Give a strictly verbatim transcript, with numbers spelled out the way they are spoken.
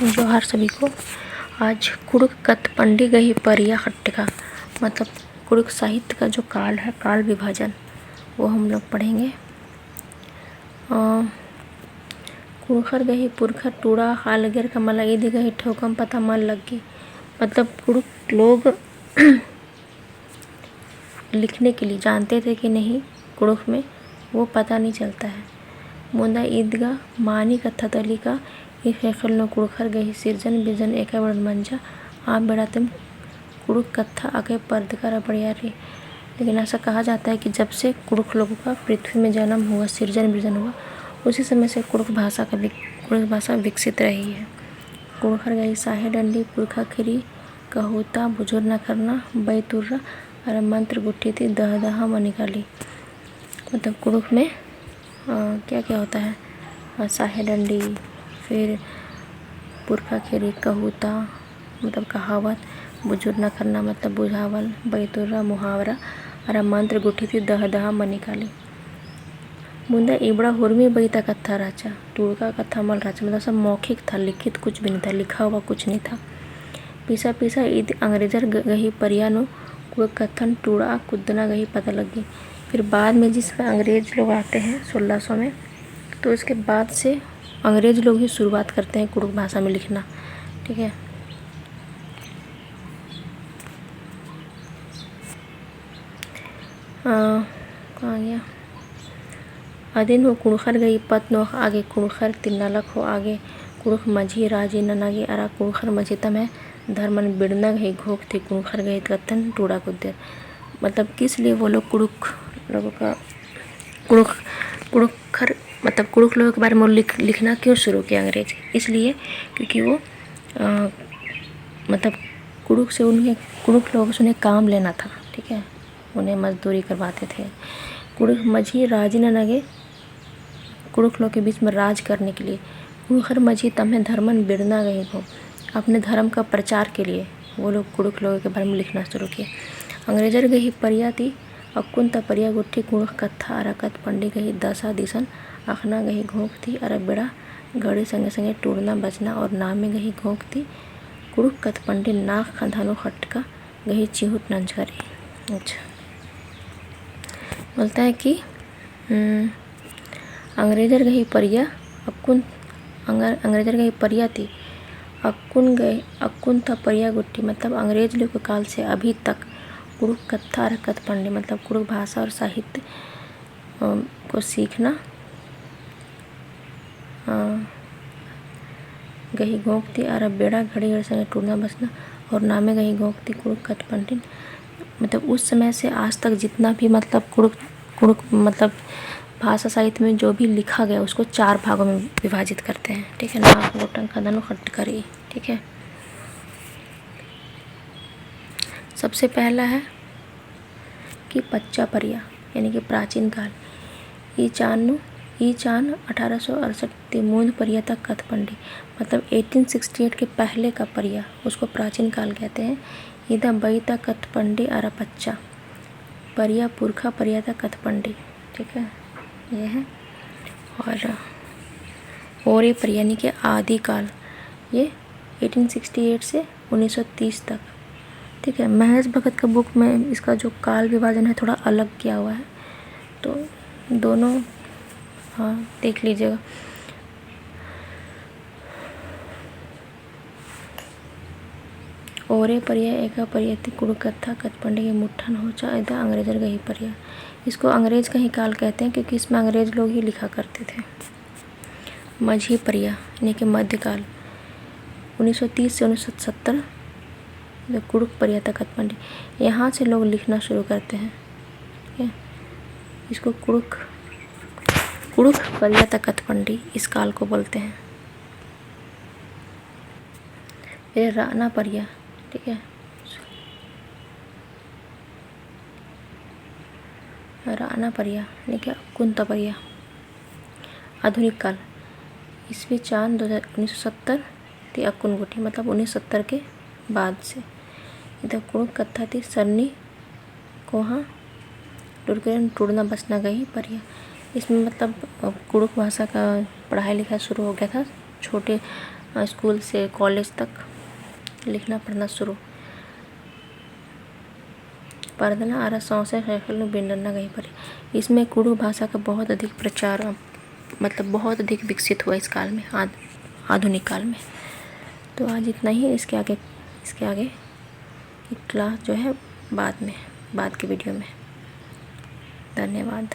जोहार सभी को। आज कुँड़ुख़ कत्थपंडी गही परिया खट्टका, मतलब कुँड़ुख़ साहित्य का जो काल है, काल विभाजन, वो हम लोग पढ़ेंगे। अ, कुँड़ुख़र गही पुरखर टूड़ा ख़ा लगेर का मला ईद गही ठौकम पता मल लग्गी। मतलब कुँड़ुख़ लोग लिखने के लिए जानते थे कि नहीं कुँड़ुख़ में, वो पता नहीं चलता है। मुदा ईद गा मानी कत्था तली का ई ख़ेख़ेल नू कुँड़ुख़र गही सिरजन बिरजन एका बेड़न मंजा, आ बेड़ा तिम कुँड़ुख़ कत्था अकय परदका अरा बढ़िया रई। लेकिन ऐसा कहा जाता है कि जब से कुँड़ुख़ लोगों का पृथ्वी में जन्म हुआ, सिरजन बिरजन हुआ, उसी समय से कुँड़ुख़ भाषा का विक-, कुँड़ुख़ भाषा विकसित रही है। कुँड़ुख़र गही साहे डंडी, पुरखा ख़ेरी, कहुता, बुझुरना खरना, बैतुर्रा अरा मंत्र गुट्ठी ती दह दहा मनी काली। मतलब कुँड़ुख़ में, अ, क्या क्या होता है? अ, साहे डंडी, फिर पुरखा ख़ेरी, कहुता, मतलब कहावत, बुझुरना खरना, मतलब बुझावल, बैतुर्रा, मुहावरा, अरा मंत्र गुट्ठी ती दह दहा मनी काली। मुदा इबड़ा हुरमी बई ता कत्था रहचा, टूड़का कत्था मल रहचा, मतलब सब मौखिक था, लिखित कुछ भी नहीं था, लिखा हुआ कुछ नहीं था। पीसा पीसा ईद अंग्रेजर ग-, गही परिया नू कुँड़ुख़ कत्थन टूड़ा कुद्दना गही पता लग्गी। फिर बाद में जिसमें अंग्रेज लोग आते हैं सोलह सौ में, तो उसके बाद से अंग्रेज लोग ही शुरुआत करते हैं कुँड़ुख़ भाषा में लिखना, ठीक है। अ, कहाँ गया? अदिन हूँ कुँड़ुख़र गही पत्त नू आगे, कुँड़ुख़र तिन्नालक हूँ आगे, कुँड़ुख़ मझी राजी नना गे अरा कुँड़ुख़र मझी तम्है धर्मन बिड़ना गही घोख ती कुँड़ुख़र गही कत्थन टूड़ा कुद्देर। मतलब किस लिए वो लोग कुँड़ुख़ लोगों का, कुँड़ुख़, कुँड़ुख़र, मतलब कुँड़ुख़ लोगों के बारे में लिख-, लिखना क्यों शुरू किया अंग्रेज? इसलिए क्योंकि वो, अ, मतलब कुँड़ुख़ से उन्हें, कुँड़ुख़ लोगों से उन्हें काम लेना था, ठीक है, उन्हें मजदूरी करवाते थे। कुँड़ुख़ मझी राजी नना गे, कुँड़ुख़ लोग के बीच में राज करने के लिए, कुँड़ुख़र मझी तम्है धर्मन बिड़ना गही घोख, अपने धर्म का प्रचार के लिए वो लोग कुँड़ुख़ लोगों के बारे में लिखना शुरू किए। अंग्रेजर गही परिया ती अक्कुन ता परिया गुट्ठी कुँड़ुख़ कत्था अरा कत्थपंडी गही दसा दिसन अख़ना गही घोख ती अरा बेड़ा घड़ी संगे संगे टूड़ना बचना और नामे गही घोख ती कुँड़ुख़ कत्थपंडी नाख़ खंधा नू खटका गही चिहुट नंजका रई। अच्छा, बोलता है कि, हम्म, अंग्रेजर गही परिया अक्कुन, अंगर-, अंग्रेजर गही परिया ती अक्कुन गही, अक्कुन ता परिया गुट्ठी, मतलब अंग्रेज लोग के काल से अभी तक कुँड़ुख़ कत्था अरा कत्थपंडी, मतलब कुँड़ुख़ भाषा और साहित्य, अ, को सीखना अ, गही घोख ती अरा बेड़ा घड़ी घड़ी संगे टूड़ना बचना और नामे गही घोख ती कुँड़ुख़ कत्थपंडिन, मतलब उस समय से आज तक जितना भी मतलब कुँड़ुख़, कुँड़ुख़ मतलब भाषा साहित्य में जो भी लिखा गया उसको चार भागों में विभाजित करते हैं, ठीक है। नाख़ गोटंग खंधा नू खटका रई, ठीक है। सबसे पहला है कि पच्चा परिया, यानी कि प्राचीन काल। ई चान नू, ई चान अठारह सौ अड़सठ ती मुन्द परिया ता कत्थपंडी, मतलब eighteen sixty eight के पहले का परिया, उसको प्राचीन काल कहते हैं। इदा बई ता कत्थपंडी अरा पच्चा परिया, पुरखा परिया ता कत्थपंडी, ठीक है, ये है। और ओरे परिया यानी कि आदिकाल, ये eighteen sixty eight से उन्नीस सौ तीस तक, ठीक है। महेश भगत का book में इसका जो काल विभाजन है थोड़ा अलग किया हुआ है, तो दोनों, हाँ, देख लीजिएगा। ओरे परिया एका परिया ती कुँड़ुख़ कत्था कत्थपंडी के मुट्ठन होचा, इदा अंग्रेजर गही परिया। इसको अंग्रेज गही काल कहते हैं क्योंकि इसमें अंग्रेज लोग ही लिखा करते थे। मझी परिया, यानी कि मध्यकाल, उन्नीस सौ तीस से उन्नीस सौ सत्तर, जो कुँड़ुख़ परिया ता कत्थपंडी, यहाँ से लोग लिखना शुरू करते हैं, ठीक है? इसको कुँड़ुख़, कुँड़ुख़ परिया ता कत्थपंडी इस काल को बोलते हैं। फिर रअना परिया, ठीक है, रअना परिया, यानी कि अक्कुन ता परिया। आधुनिक काल, ईस्वी चान दो हज़ार, उन्नीस सौ सत्तर ती अक्कुन गुट्ठी, मतलब उन्नीस सौ सत्तर के बाद से। इदा कुँड़ुख़ कत्था ती सरनी कोहाँ टुरकन टूड़ना बचना गही परिया। इसमें मतलब, अ, कुँड़ुख़ भाषा का पढ़ाई लिखाई शुरू हो गया था, छोटे, स्कूल से कॉलेज तक लिखना पढ़ना शुरू। परदना अरा सौंसे ख़ेख़ेल नू बिंडरना गही परे। इसमें कुँड़ुख़ भाषा का बहुत अधिक प्रचार, मतलब बहुत अधिक विकसित हुआ इस काल में, आध-, आधुनिक काल में। तो आज इतना ही। इसके आगे, इसके आगे की class जो है बाद में, बाद की video में। धन्यवाद।